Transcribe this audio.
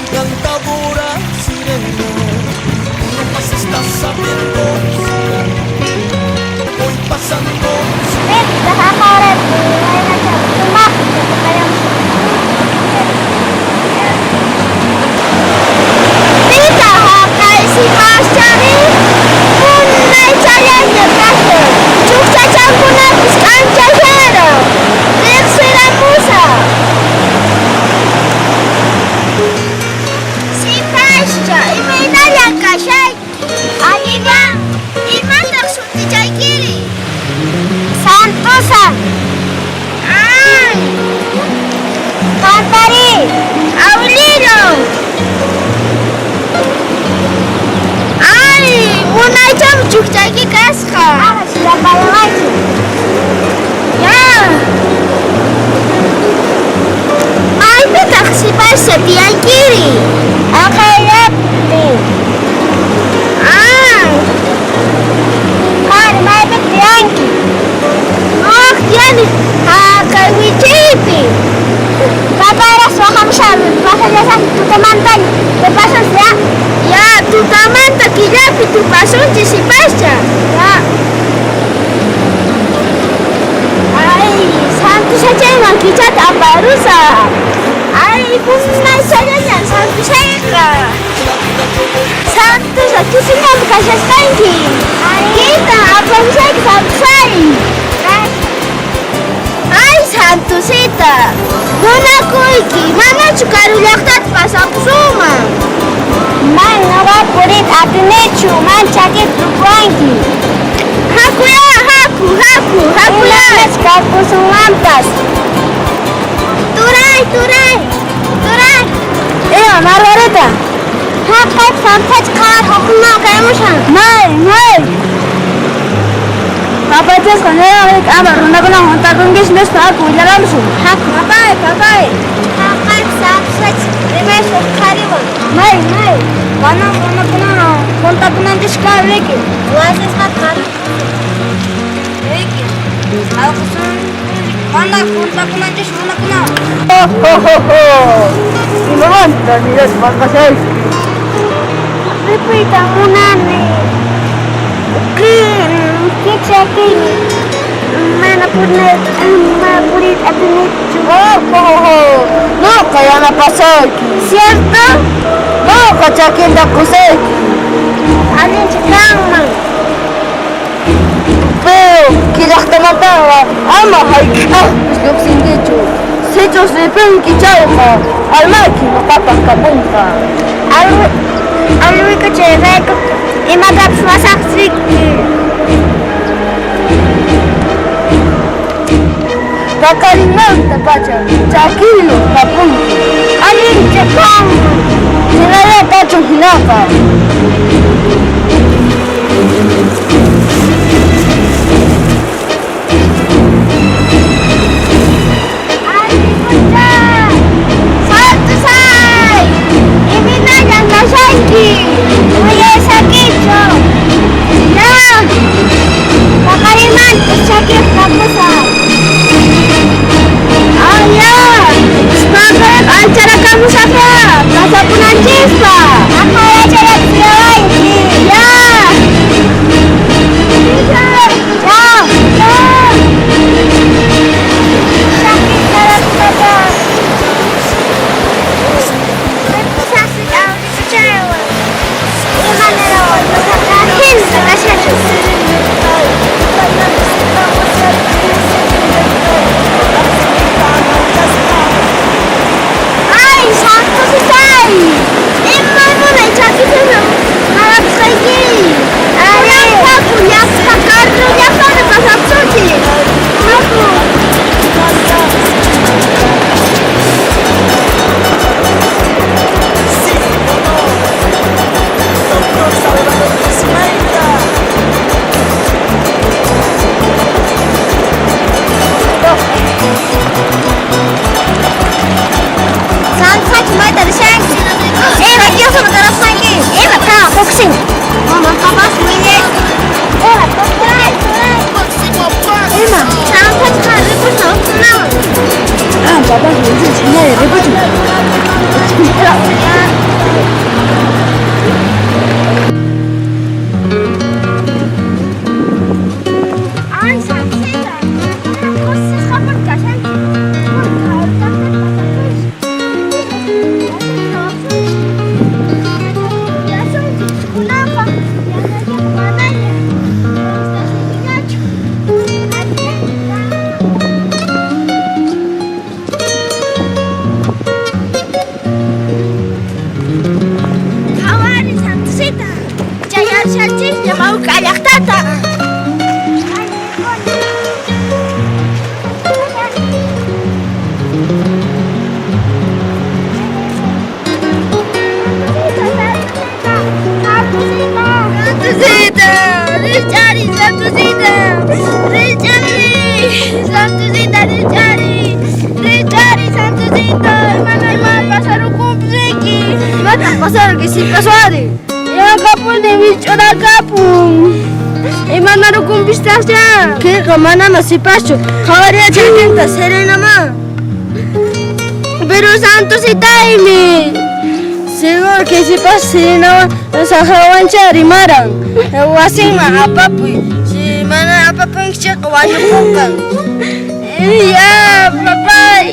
Encantadora sirena, tú nomás estás sabiendo, voy pasando. Santosa. Ay. Cantari. Aulino. Ay, munaycham chukchayki kasqa. Ah, Ya. Maypitaq sipascha tiyaykiri? Aqayllapi. Ah. Qari, maypitaq tiyanki? Nuqaq tiyani haqay wichiypi. Paparaq waqamushan, pasallasaq tutamantaña. Tupasun ya. Ya, tutamanta killapi tupasunchis sipascha. Ya. Ay, santusachayman kichata aparusaq. Ay, munaychallañan santusayqa. Santusa, chusiñanpi kashasqanki. Kita apamusayki santusay. Ay, santusita. Munakuyki, manachu karu llaqtata pasapusunman? Man, nuqa puriyta atinichu, man chakiyta rupuwanki. Hakuya, haku, haku, hakuya. Imapas kapusunmanpas. Turay, turay, turay. Ima, Margarita. Haqay santacha qhawar huqnawan kaymushan. May, may. Papachasqa ñawirqa ama runakunawan juntakunkichu nispa haku willaramusun. Haku. Papay, papay. Haqay santacha rimaysh huk qhariwan. May, may. Manan runakunawan juntakunanchis kan riki. Wasisqata qhari. Riki. Alqusun mana juntakunanchis runakunawan. Ho, ho, ho, ho. Imamanta niraspa maqashayki. Ripuyta munani. Kichakini. Mana puriyta atinichu. Ho, ho, ho. Nuqa yanapasayki. ¿Cierto? Nuqa chakinta qusayki. Allincha kanman. Pero killaqtamantaqa ama hayk'aqpis lluqsinkichu. Sichus ripinki chayqa almayki nuqapaq kapunqa. Alwika chayrayku imatapas ruwasaqpis riki. Paqarinmantapacha chakiyuq kapunki. Allincha kanman. Hinalla kachun hinaqa. Santusay! Imaynallan kashanki? Willaysakichu. Ya. Paqarinmanta chakiyuq kapusaq. Ah, ya. Paqarin allcharakamusaqya pasapunanchispaq. Aqhayachallataq Ya. Chao. Chao. Ay, santusitay! Imay munay chakisuna harapsqayki. Haku llaqta karru llaqtata pasapusunchis. Haku. Sí o no, doctor Salvador Ismaila. Santusachi mayta rishanki. Ima, Diosman karasqanki. Ima, qan huksin. Mama, papas willay. Ima, turay, turay. Próximo paso. Ima, santusachi qan ripushan hukkunawan. Ah, papá, ripuchun. Ay, Santisita, kusisqapuni kashanki. Kunanqa manaña ñachu. Qhawari, Santisita. Chayashanchikña mawk'a llaqtata. Santusita, Richari, Santusita, Richari, Santusita, Richari, Richari, Santusita, hermana, hermana, pasarukunki. Imatan pasarunki sipaswari? Yakapuni wich'urakapun. Imanarukunpistaqcha. Kayqa manama sipaschu. Qhawariya chakinta Serenamá. Pero Santusitaymi. Seguro que sipas Serenawan saqrawancha rimaran. Wasinman apapuy. Si mana apapunki chayqa wañupunqan. Ya, papay.